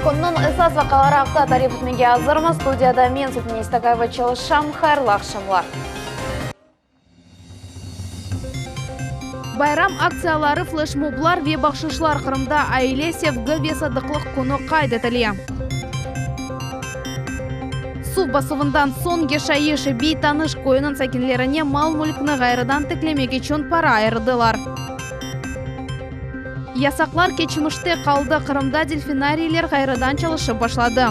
Künniñ esas vaqiaları aqta tarif etmege azırmız. Studiyada men, Sultaniye İstakayeva, çalışam. Hayırlı aqşamlar! Bayram aktsiyaları, fleşmoblar ve bahşışlar, Qırımda Aile, sevgi ve sadıqlıq künü qayd etile. Suv basuvından soñ yaşayış, Biy Tanış köyüniñ sakinlerine mal-mülkni ğayrıdan tiklemek içün para ayırdılar. Yasaqlar keçmişte qaldı, Qırımda delfinariyler ğayrıdan çalışıp başladı.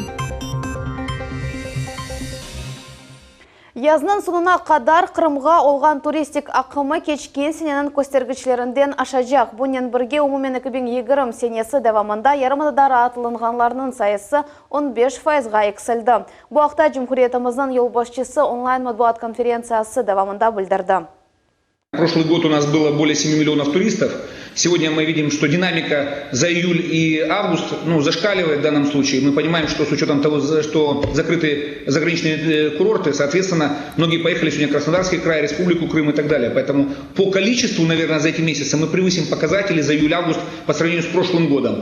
Yaznıñ soñuna qadar Qırımğa olğan turistik aqımı keçken seneniñ köstergiçlerinden aşacaq. Bunen birge, umumen 2020 senesi devamında yarımadada raatlanğanlarnıñ sayısı 15 fayızğa eksildi. Bu aqta cumhuriyetimizniñ yolbaşçısı onlayn matbuat konferentsiyası devamında bildirdi. Proşlıy god u nas bylo bolее semi millionov turistov. Segodnâ mı vidim, çto dinamika za iyül i avgust, nu, zaşkalivaet v dannom sluçae. Mı ponimaem, çto s uçetom togo, çto zakrıtı zagraniçnıye kurortı, sootvetstvenno, mnogie poehali segodnâ Krasnodarskiy kray, Respubliku Krım i tak dalee. Poetomu po koliçestvu, navernoe, za eti mesyatsy mı prevısim pokazateli za iyül-avgust po sravneniyu s proşlım godom.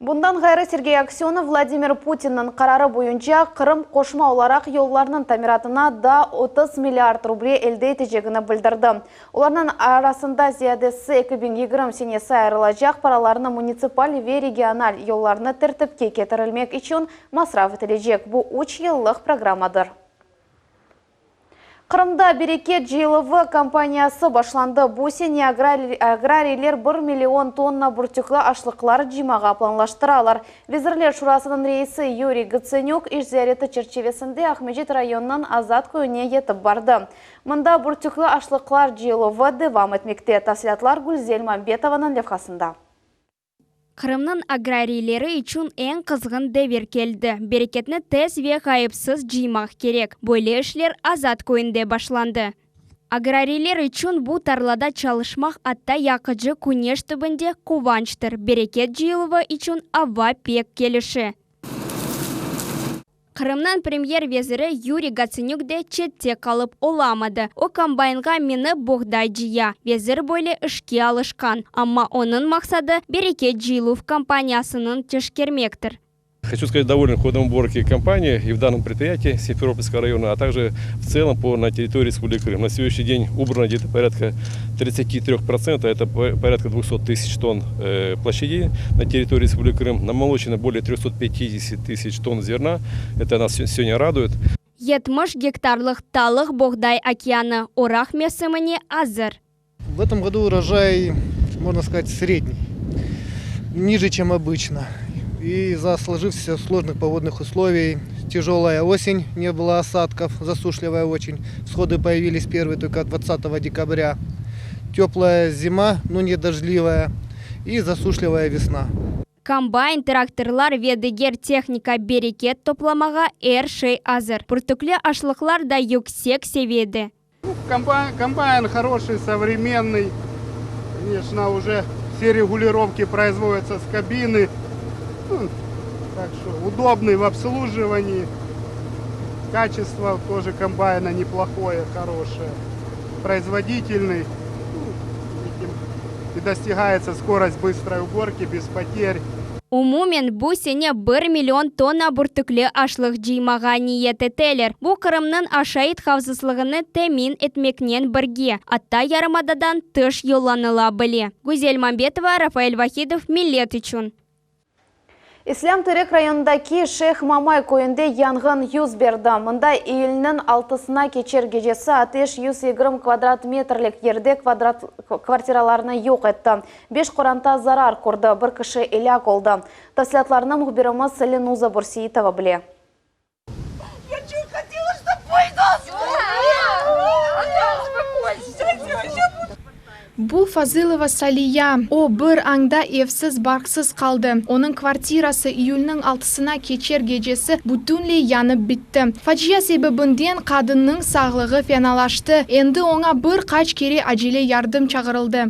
Bundan ğayrı Sergey Aksönov Vladimir Putinniñ qararı boyunca Qırım qoşma olaraq yollarnıñ tamiratına daa 30 milliard ruble elde etecegini bildirdi. Olarnıñ arasında ziyadesi 2020 senesi ayırılacaq paralarnı munitsipal ve regional yollarnı tertipke ketirilmek içün masraf etilecek. Bu üç yıllıq programmadır. Qırımda Bereket cıyıluvı kampaniyası başlandı. Bu sene agrariyler bir million tonna bürtükli aşlıqlar cıymağa planlaştıralar. Vezirler Şurasınıñ reisi Yuriy Gotsanük iş ziyareti çerçivesinde Aqmescit rayonınıñ Azat köyüne yetip bardı. Mında bürtükli aşlıqlar cıyıluvı devam etmekte. Tafsilâtlar Gülzel Mambetovanıñ levhasında. Qırımnıñ agrariyleri içün eñ qızğın devir keldi. Bereketni tez ve ğayıpsız cıymaq kerek. Böyle işler Azat köyünde başlandı. Agrariyler içün bu tarlada çalışmaq atta yaqıcı küneş tübünde quvançtır. Bereket cıyıluvı içün ava pek kelişe. Qırımnıñ premyer veziri Yuriy Gotsanük de çette qalıp olamadı. O, kombaynğa minip boğday cıya. Vezir böyle işke alışqan. Amma onıñ maqsadı, bereket cıyıluv kampaniyasınıñ teşkermektir. Хочу сказать, доволен ходом уборки кампании и в данном предприятии Симферопольского района, а также в целом по на территории Республики Крым. На сегодняшний день убрано где-то порядка 33%, это порядка 200 тысяч тонн площадей на территории Республики Крым. Намолочено более 350 тысяч тонн зерна. Это нас сегодня радует. 70 gektarlıq talıq boğday okeanı oraq mevsimine azır. В этом году урожай, можно сказать, средний, ниже, чем обычно. И из-за сложившихся сложных погодных условий, тяжелая осень, не было осадков, засушливая очень. Всходы появились первые только 20 декабря. Теплая зима, но не дождливая, и засушливая весна. Kombayn, traktorlar ve diger tehnika bereket toplamağa er şey azır. Pürtükli aşlıqlar da yüksek seviyede. Комбайн хороший, современный. Конечно, уже все регулировки производятся с кабины. Ну, так что удобный в обслуживании. Качество тоже комбайна неплохое, хорошее. Производительный. Ну, и достигается скорость быстрой уборки без потерь. Umumen, bu sene bir million tonna bürtükli aşlıq cıymağa niyet eteler. Bu Qırımnıñ aşayt havfsızlığını temin etmeknen birge, atta yarımadadan tış yollanıla bile. Güzel Mambetova, Rafael Vahidov, Millet içün. İslâm Terek rayonındaki Şeyh Mamay köyünde yanğın yüz berdi. Mında iyülniñ altısına keçer gecesi ateş 120 kvadrat metrlik yerde kvadrat kvartiralarnı yoq etti. Beş qoranta zarar kördi, bir kişi elâk oldı. Tafsilâtlarnı mühbirimiz Lenuza Bürseitova bile. Bu Fazılova Saliya. O, bir añda evsiz-barqsız qaldı. Onıñ kvartirası iyülniñ altısına keçer gecesi bütünley yanıp bitti. Facia sebebinden qadınnıñ sağlığı fenalaştı, endi oña bir qaç kere acele yardım çağırıldı.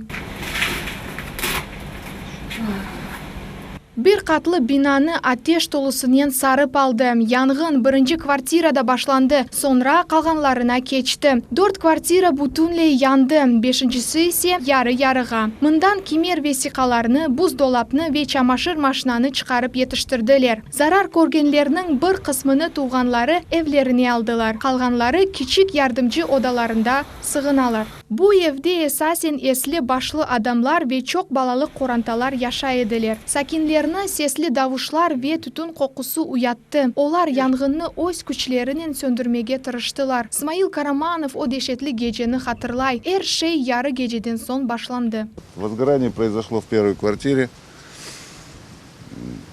Bir qatlı binanı ateş tolusınen sarıp aldı. Yanğın birinci kvartirada başlandı, soñra qalğanlarına keçti. Dört kvartira bütünley yandı, beşincisi ise yarı-yarığa. Mından kimer vesiqalarnı, buzdolapnı ve çamaşır maşinanı çıqarıp yetiştirdiler. Zarar körgenlerniñ bir qısmını tuvğanları evlerine aldılar, qalğanları kiçik yardımcı odalarında sığınalar. Bu evde esasen esli-başlı adamlar ve çoq balalı qorantalar yaşay ediler. Sakinlerni sesli davuşlar ve tütün qoqusı uyattı. Olar yanğınnı öz küçlerinen söndürmege tırıştılar. Smail Karamanov o deşetli geceni hatırlay, Er şey yarı geceden soñ başlandı. Возгорание произошло в первой квартире.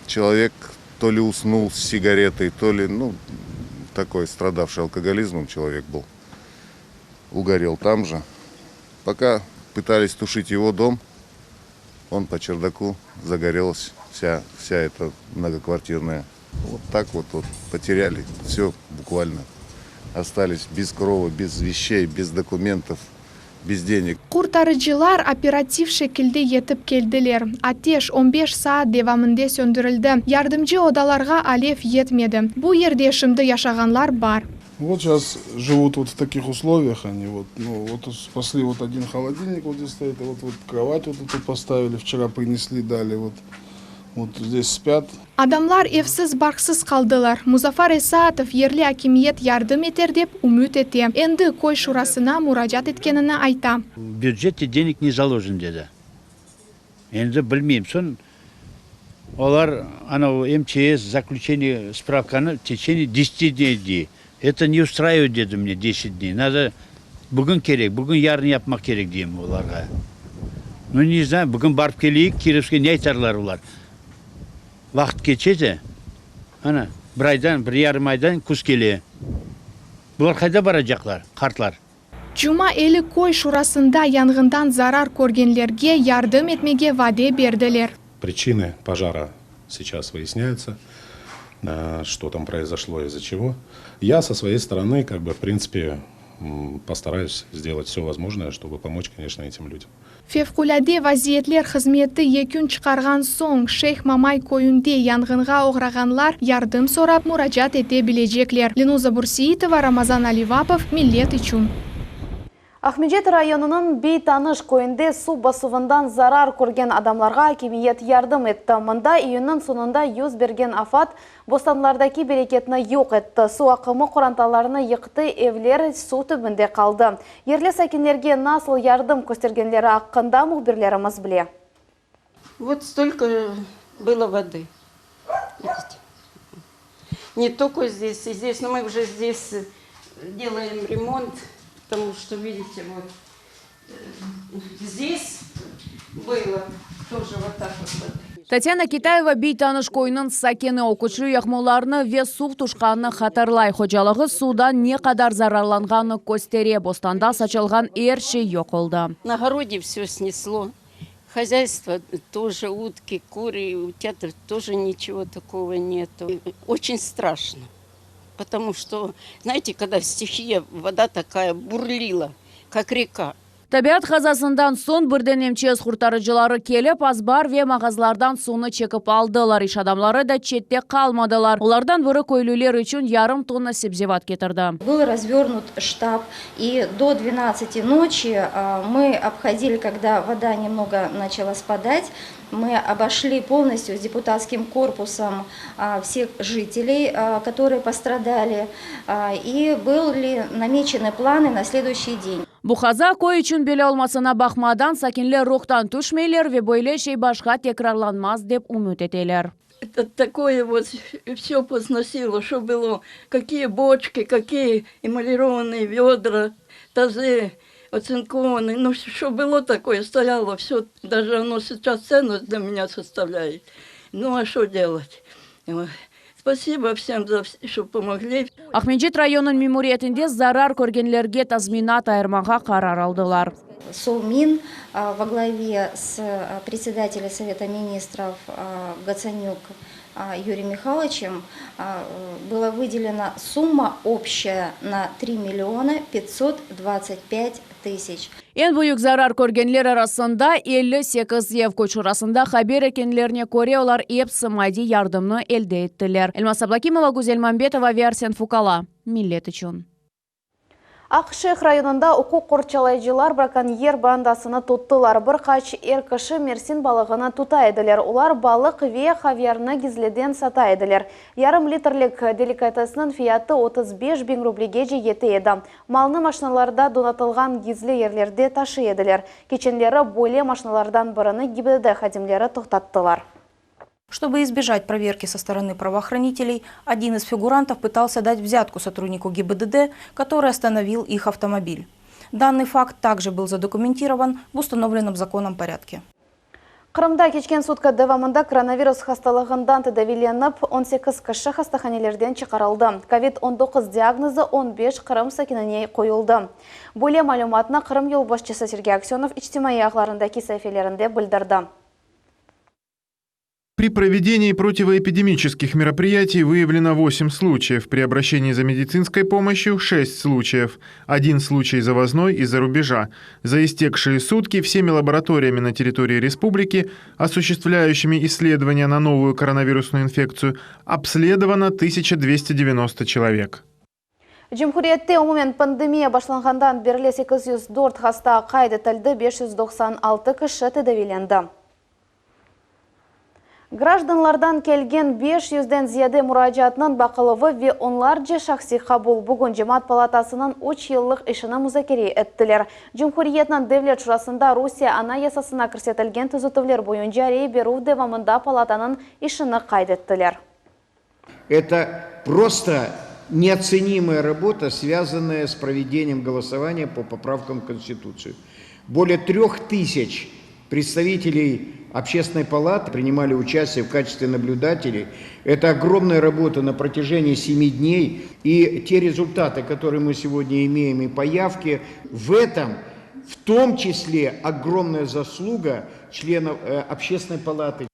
Человек то ли уснул с сигаретой, то ли, ну, такой страдавший алкоголизмом человек был. Угорел там же. Пока пытались тушить его дом, он по чердаку загорелась вся, вся эта многоквартирная. Вот так вот, вот потеряли все буквально. Остались без крова, без вещей, без документов, без денег. Qurtarıcılar operativ şekilde yetip keldiler. Ateş 15 saat devamında söndürildi. Yardımcı odalarğa alev yetmedi. Bu yerde şimdi yaşağanlar bar. Вот сейчас живут вот в таких условиях они вот, ну вот спасли вот один холодильник вот здесь стоит, вот вот кровать вот эту поставили, вчера принесли, дали вот, вот здесь спят. Adamlar evsiz-barqsız qaldılar. Muzafar Esatov yerli akimiyet yardım eter dep ümüt ete. Endi köy şurasına muracaat etkenini ayta. В бюджете денег не заложен dedi. Endi bilmeyim. Soñ olar anau МЧС заключение справканı в течение 10 дней dey. Это не устраивает, dedi мне 10 дней. Надо bugün kerek, bugün yarın yapmaq kerek deyim olarğa. Ну, не знаю, bugün barıp keleyik, Kirovske ne aytarlar olar. Vaqıt keçe de, ana, bir aydan, bir yarım aydan küz kele. Bular qayda baracaqlar, qartlar? Cuma Eli köy şurasında yanğından zarar körgenlerge yardım etmege vade berdiler. Причины пожара сейчас выясняются, э, что там произошло, из-за чего. Я со своей стороны, как бы, в принципе, м, постараюсь сделать все возможное, чтобы помочь, конечно, этим людям. Fevqulâde vaziyetler hızmeti yekün çıqarğan soñ Şeyh Mamay köyünde yanğınğa oğrağanlar yardım sorap muracaat ete bilecekler. Lenuza Burseitova, Ramazan Alivapov, Millet içün. Aqmescit rayonınıñ Beytanış köyünde suv basuvından zarar körgen adamlarğa akimiyet yardım etti. Mında iyünniñ soñunda 100 bergen afat bostanlardaki bereketni yoq etti. Suv aqımı qorantalarını yıqtı, evler suv tübünde qaldı. Yerli sakinlerge nasıl yardım köstergenleri aqqında mühbirlerimiz bile. Вот столько было воды. Видите? Не только здесь, и здесь, но мы уже здесь делаем ремонт, потому что, видите, вот э, здесь было тоже вот так вот воды. Tatyana Kitayeva Beytanış köyüniñ sakini o küçlü yağmurlarnı ve suv tüşkenini hatırlay. Hocalığı suvdan ne qadar zararlanğanını köstere. Bostanda saçılğan er şey yoq oldı. На огороде все снесло. Хозяйство тоже, утки, куры, утята, тоже ничего такого нету. Очень страшно, потому что, знаете, когда стихия, вода такая бурлила, как река. Tabiat qazasından soñ birden МЧС qurtarıcıları kelip, azbar ve mağazlardan suvnı çekip aldılar. İş adamları da çette qalmadılar. Olardan biri köylüler içün yarım tonna sebzevat ketirdi. Был развернут штаб, и до 12 ночи а, мы обходили, когда вода немного начала спадать, мы обошли полностью с депутатским корпусом а, всех жителей, а, которые пострадали, а, и были намечены планы на следующий день. Bu qaza köy içün belâ olmasına baqmadan sakinler ruhtan tüşmeyler ve böyle şey başqa tekrarlanmaz dep ümüt eteler. Это такое вот все посносило, что было, какие бочки, какие эмалированные ведра, тазы оцинкованные. Ну, что было такое, стояло, все, даже оно сейчас ценность для меня составляет. Ну, а что делать? Ой. Спасибо всем, за, вс- что помогли. Aqmescit rayonınıñ memuriyetinde zarar körgenlerge tazminat ayırmağa qarar aldılar. Совмин а, во главе с а, председателем Совета министров а, Гацанюк а, Юрием Михайловичем а, э, была выделена сумма общая на 3 миллиона 525 тысяч. тысяч. Eñ büyük zarar körgenler arasında 58 ev. Köy şurasında haber etkenlerine köre, olar episi maddiy yardımnı elde ettiler. Elmaz Ablâkimova, Güzel Mambetova ve Arsen Fukala. Millet içün. Aqşeyh rayonında uquq qorçalayıcılar brakonyer bandasını tuttılar. Bir qaç er kişi mersin balığını tuta ediler. Olar balıq ve havyarnı gizliden sata ediler. Yarım litrlik delikatesniñ fiyatı 35 biñ rublegece yete edi. Malnı maşinalarda donatılğan gizli yerlerde taşıy ediler. Keçenleri böyle maşinalardan birini GİBDD hadimleri toqtattılar. Чтобы избежать проверки со стороны правоохранителей, один из фигурантов пытался дать взятку сотруднику ГИБДД, который остановил их автомобиль. Данный факт также был задокументирован в установленном законом порядке. Qırımda keçken sutka devamında koronavirus hastalığından tedaviylenip 18 kişi hastahanelerden çıqarıldı. COVID-19 diagnozı 15 Qırım sakinine qoyuldı. Böyle malümatnı Qırım yolbaşçısı Sergey Aksenov içtimaiy ağlarındaki saifelerinde bildirdi. При проведении противоэпидемических мероприятий выявлено 8 случаев, при обращении за медицинской помощью 6 случаев, один случай завозной из-за рубежа. За истекшие сутки всеми лабораториями на территории республики, осуществляющими исследования на новую коронавирусную инфекцию, обследовано 1290 человек. Cumhuriyette umumen pandemiya başlanğandan berli 804 hasta qayd etildi, 596 kişi tedaviylendi. Grajdanlardan kelgen 500-den ziyade muracaatnıñ baqıluvı ve onlarca şahsiy qabul bugün Cemaat palatasınıñ 3 yıllıq işini muzakere ettiler. Cumhuriyetniñ Devlet Şurasında Rusiye Anayasasına kirsetilgen tüzetüvler boyunca rey berüv devamında palatanıñ işini qayd ettiler. Это просто неоценимая работа, связанная с проведением голосования по поправкам в Конституцию. Более 3000 представителей Общественной палаты принимали участие в качестве наблюдателей. Это огромная работа на протяжении семи дней. И те результаты, которые мы сегодня имеем и по явке, в этом в том числе огромная заслуга членов э, Общественной палаты.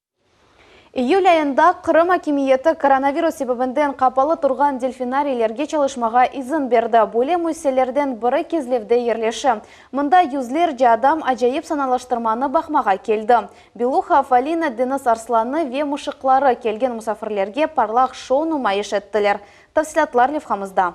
İyül ayında Qırım akimiyeti koronavirus sebebinden qapalı turğan delfinariylerge çalışmağa izin berdi. Böyle müessiselerden biri Kezlevde yerleşe. Mında yüzlerce adam acayip sanalaştırmanı baqmağa keldi. Beluha, Afalina, deñiz arslanı ve mışıqları kelgen musafirlerge parlaq şou numayış ettiler. Tafsilâtlar levhamızda.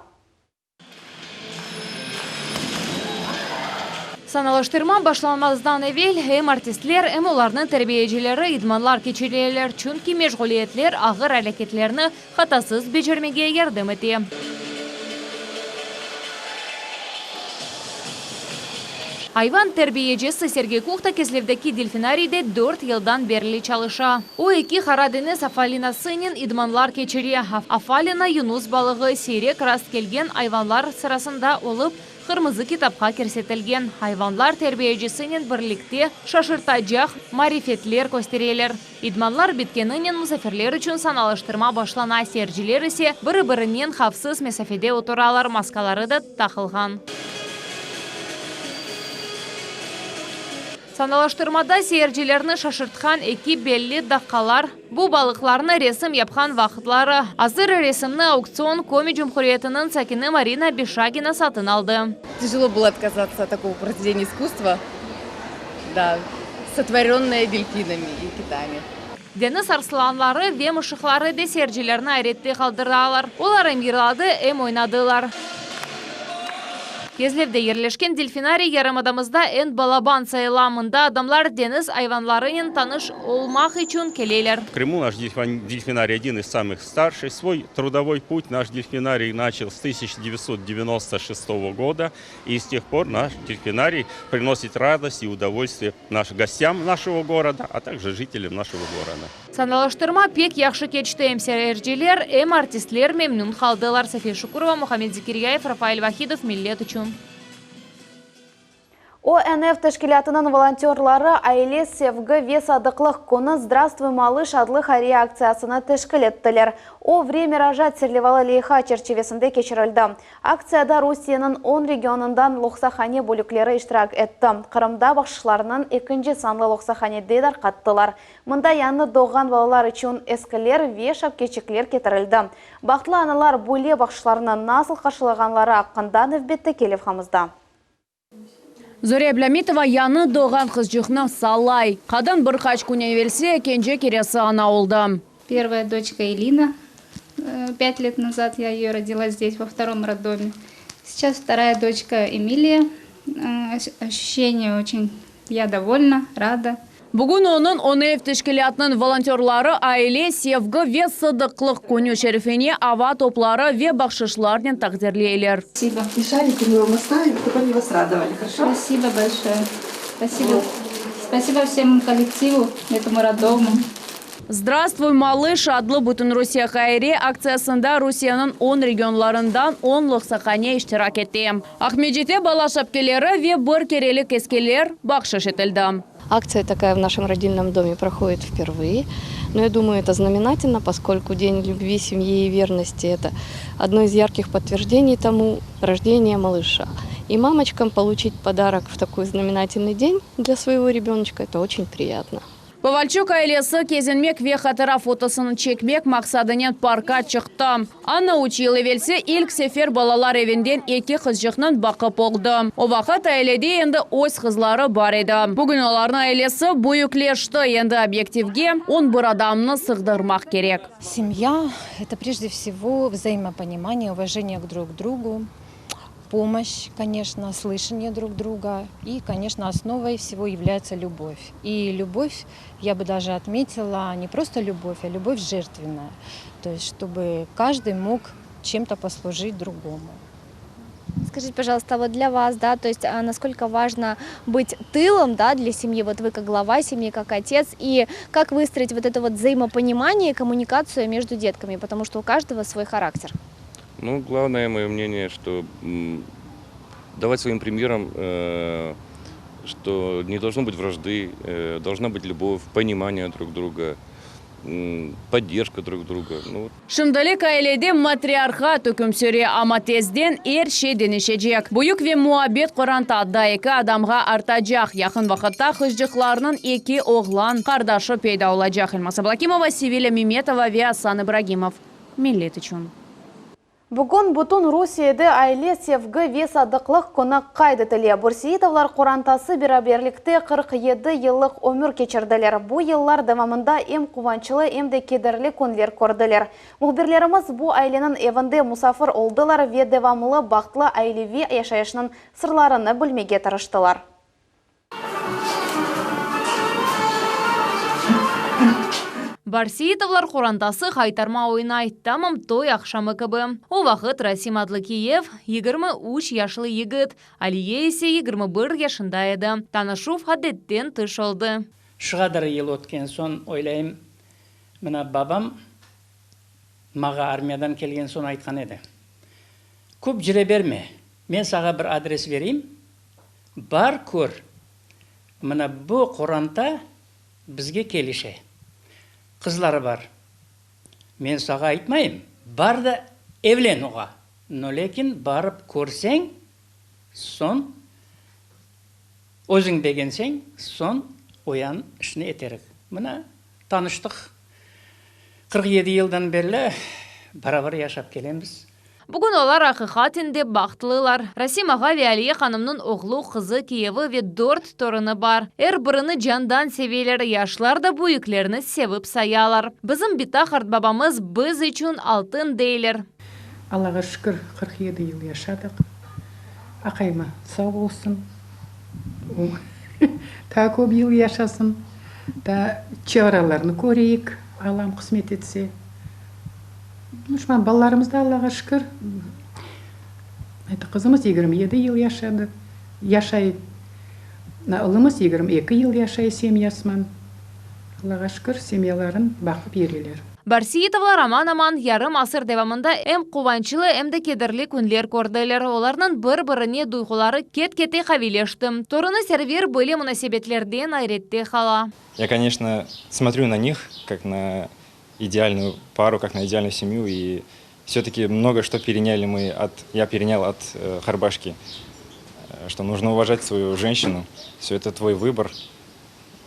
Sanalaştırma başlanmazdan evel em artistler, em olarnıñ terbiyecileri idmanlar keçireler, çünki meşğuliyetler ağır areketlerni hatasız becermege yardım ete. Ayvan terbiyecisi Sergey Kuhta Kezlevdeki delfinariyde dört yıldan berli çalışa. O, eki Qara deñiz afalinasınen idmanlar keçire. Afalina, yunus balığı, siyrek rast kelgen ayvanlar sırasında olıp, Qırmızı kitapqa kirsetilgen. Ayvanlar terbiyecisinen birlikte şaşırtacaq marifetler köstereler. İdmanlar bitkeninen musafirler içün sanalaştırma başlana, seyirciler ise biri-birinen havfsız mesafede oturalar, maskaları da taqılğan. Sanalaştırmada seyircilerni şaşırtqan eki belli daqqalar, bu balıqlarnı resim yapqan vaqıtları. Azır resimni auktsion Komi Cumhuriyetiniñ sakini Marina Bişagina satın aldı. Тяжело было отказаться от такого произведения искусства, да, сотворенное дельфинами и китами. Deñiz arslanları ve mışıqları de seyircilerni ayrette qaldıralar. Olar em yırladı, em oynadılar. Kezlevde yerleşken delfinariy yarımadamızda eñ balaban sayıla. Mında adamlar deñiz ayvanlarınen tanış olmaq içün keleler. В Крыму наш дельфинарий один из самых старших. Свой трудовой путь наш дельфинарий начал с 1996 года. И с тех пор наш дельфинарий приносит радость и удовольствие нашим гостям нашего города, а также жителям нашего города. Sanalaştırma pek yahşı keçti. Em seyirciler, em artistler memnün qaldılar. Safiye Şukurova, Muhammed Zekiryayev, Rafael Vahidov, Millet içün. ONF teşkilâtınıñ volontörları Aile, sevgi ve sadıqlıq künü Здравствуй, малыш adlı hayriye aktsiyasını teşkil ettiler. O, Vremya rожать serlevalı leyha çerçivesinde keçirildi. Aktsiyada Rusiyeniñ 10 regionından loqsahane bölükleri iştirak etti. Qırımda bahşışlarnıñ ekinci sanlı loqsahanede darqattılar. Mında yañı doğğan balalar içün eskiler ve şapkeçikler ketirildi. Bahtlı analar böyle bahşışlarnı nasıl qarşılağanları aqqında nevbetteki levhamızda. Zore Ablâmitova yañı doğğan qızçıqnı sallay. Qadın bir qaç kün evelsi ekinci keresi ana oldı. Первая дочка Элина, пять лет назад я ее родила здесь, во втором роддоме. Сейчас вторая дочка Эмилия. Ощущение очень, я довольна, рада. Bugün onıñ On ev teşkilâtınıñ volontörları Aile, sevgi ve sadıqlıq künü şerefine ava topları ve bahşışlarnen taqdirleyler. Spasibo. И шарики мы вам оставим, чтобы они вас радовали, хорошо? Спасибо большое. Спасибо. Спасибо всему коллективу, этому роддому. Zdravstvuy, malış adlı Bütünrusiye hayriye aktsiyasında Rusiyeniñ on regionlarından on loqsahane iştirak ete. Aqmescitte bala şapkeleri ve bir kerelik keskeler bahşış etildi. Aktsiya takaya в нашем родильном доме проходит впервые, но я думаю, это знаменательно, поскольку День любви, семьи и верности – это одно из ярких подтверждений тому рождения малыша. И мамочкам получить подарок в такой знаменательный день для своего ребеночка – это очень приятно. Povalçuk ailesi kezinmek ve hatıra fotosını çekmek maqsadınen parkqa çıqtı. Anna üç yıl evelsi ilk sefer balalar evinden eki qızçıqnıñ baqıp oldı. O vaqıt ailede endi öz qızları bar edi. Bugün olarnıñ ailesi büyükleşti, endi obyektivge on bir adamnı sığdırmaq kerek. Semья, это прежде всего взаимопонимание, уважение к друг другу, помощь, конечно, слышание друг друга. И, конечно, основой всего является любовь. И любовь, я бы даже отметила, не просто любовь, а любовь жертвенная. То есть, чтобы каждый мог чем-то послужить другому. Скажите, пожалуйста, вот для вас, да, то есть а насколько важно быть тылом, да, для семьи, вот вы как глава семьи, как отец, и как выстроить вот это вот взаимопонимание и коммуникацию между детками, потому что у каждого свой характер? Ну, главное мое мнение, что давать своим примером, э, что не должно быть вражды, э, должна быть любовь, понимание друг друга, поддержка друг друга. Ну, Şimdilik ailede matriarhat üküm süre, amma tezden er şey deñişecek. Büyük ve muabbet qoranta daa eki adamğa artacaq. Yaqın vaqıtta qızçıqlarnıñ eki oğlan qardaşı peyda olacaq. Elmaz Ablâkimova, Sevilâ Memetova ve Asan İbragimov. Millet içün. Bugün bütün Rusiyede Aile, sevgi ve sadıqlıq künü qayd etile. Bürseitovlar qorantası beraberlikte 47 yıllıq ömür keçirdiler. Bu yıllar devamında em quvançlı, em de kederli künler kördiler. Mühbirlerimiz bu aileniñ evinde musafir oldılar ve devamlı bahtlı aileviy yaşayışnıñ sırlarını bilmege tırıştılar. Barseitovlar qorantası haytarma oynay, tamam toy aqşamı kibi. O vaqıt Rasim adlı kiyev, 23 yaşlı yigit, Aliye ise 21 yaşında edi. Tanışuv adetten tış oldı. Şu qadar yıl ötken soñ oylayım, mına babam mağa armiyadan kelgen soñ aytqan edi, Köp cüre berme, men sağa bir adres bereyim, Bar kör, mına bu qoranta bizge kelişe. Qızları bar. Men sağa aytmayım, bar da evlen oğa. No lâkin barıp körseñ, soñ özüñ begenseñ, soñ oyan işni eterik. Mına tanıştıq. 47 yıldan berli barabar yaşap kelemiz. Bugün olar aqiqaten de bahtlılar. Rasim ağa ve Aliye hanımnıñ oğlu, qızı, kiyevi ve dört torunı bar. Er birini candan seveler, yaşlar da büyüklerni sevip sayalar. Bizim bita-qartbabamız biz içün altın deyler. Allağa şükür, 47 yıl yaşadıq. Aqayıma sağ olsun, o taa köp yıl yaşasın, taa çevaralarını köreyik, Allam qısmet etse. Şu balalarımız da Allağa şükür, qızımız 27 yıl yaşadı, yaşay, ulumız 22 yıl yaşay semyasıman. Allağa şükür, semyaların baqıp yüreler. Barseitovlar aman-aman yarım asır devamında em quvançlı, em de kederli künler kördiler. Olarnıñ bir-birine duyğuları ket-kete qaviyleşti. Torunı Server böyle munasebetlerden ayrette qala. Я, конечно, смотрю на них, как на идеальную пару, как на идеальную семью, и все-таки много что переняли мы от, я перенял от э, Харбашки, э, что нужно уважать свою женщину, все это твой выбор,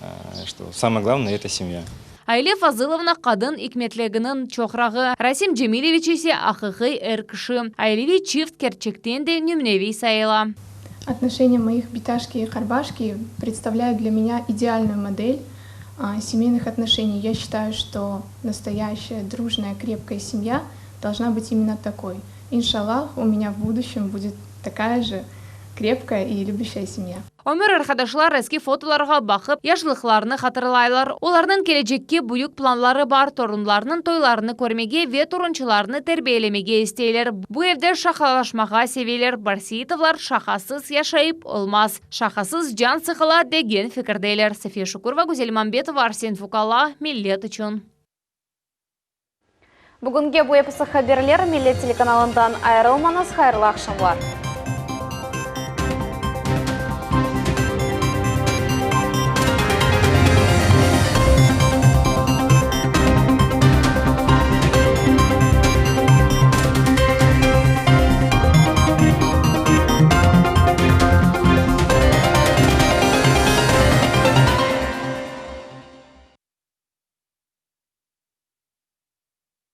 э, что самое главное – это семья. Aile Fazılovna qadın ikmetliginiñ çoqrağı, Rasim Cemileviç ise aqiqiy er kişi. Aileviy çift kerçekten de nümüneviy sayıla. Отношения моих биташки и харбашки представляют для меня идеальную модель семейных отношений. Я считаю, что настоящая дружная, крепкая семья должна быть именно такой. Иншаллах, у меня в будущем будет такая же крепкая и любящая семья. Ömür arqadaşlar eski fotolarğa baqıp, yaşlıqlarını hatırlaylar. Olarnıñ kelecekke büyük planları bar, torunlarınıñ toylarını körmege ve torunçılarını terbiyelemege isteyler. Bu evde şaqalaşmağa seveler. Barseitovlar şaqasız yaşayıp olmaz, şaqasız can sıqıla degen fikirdeler. Safiye Şukurova, Güzel Mambetova, Arsen Fukala, Millet içün. Bugünge bu episi haberler, Millet telekanalından ayırılmañız, hayırlı aqşamlar.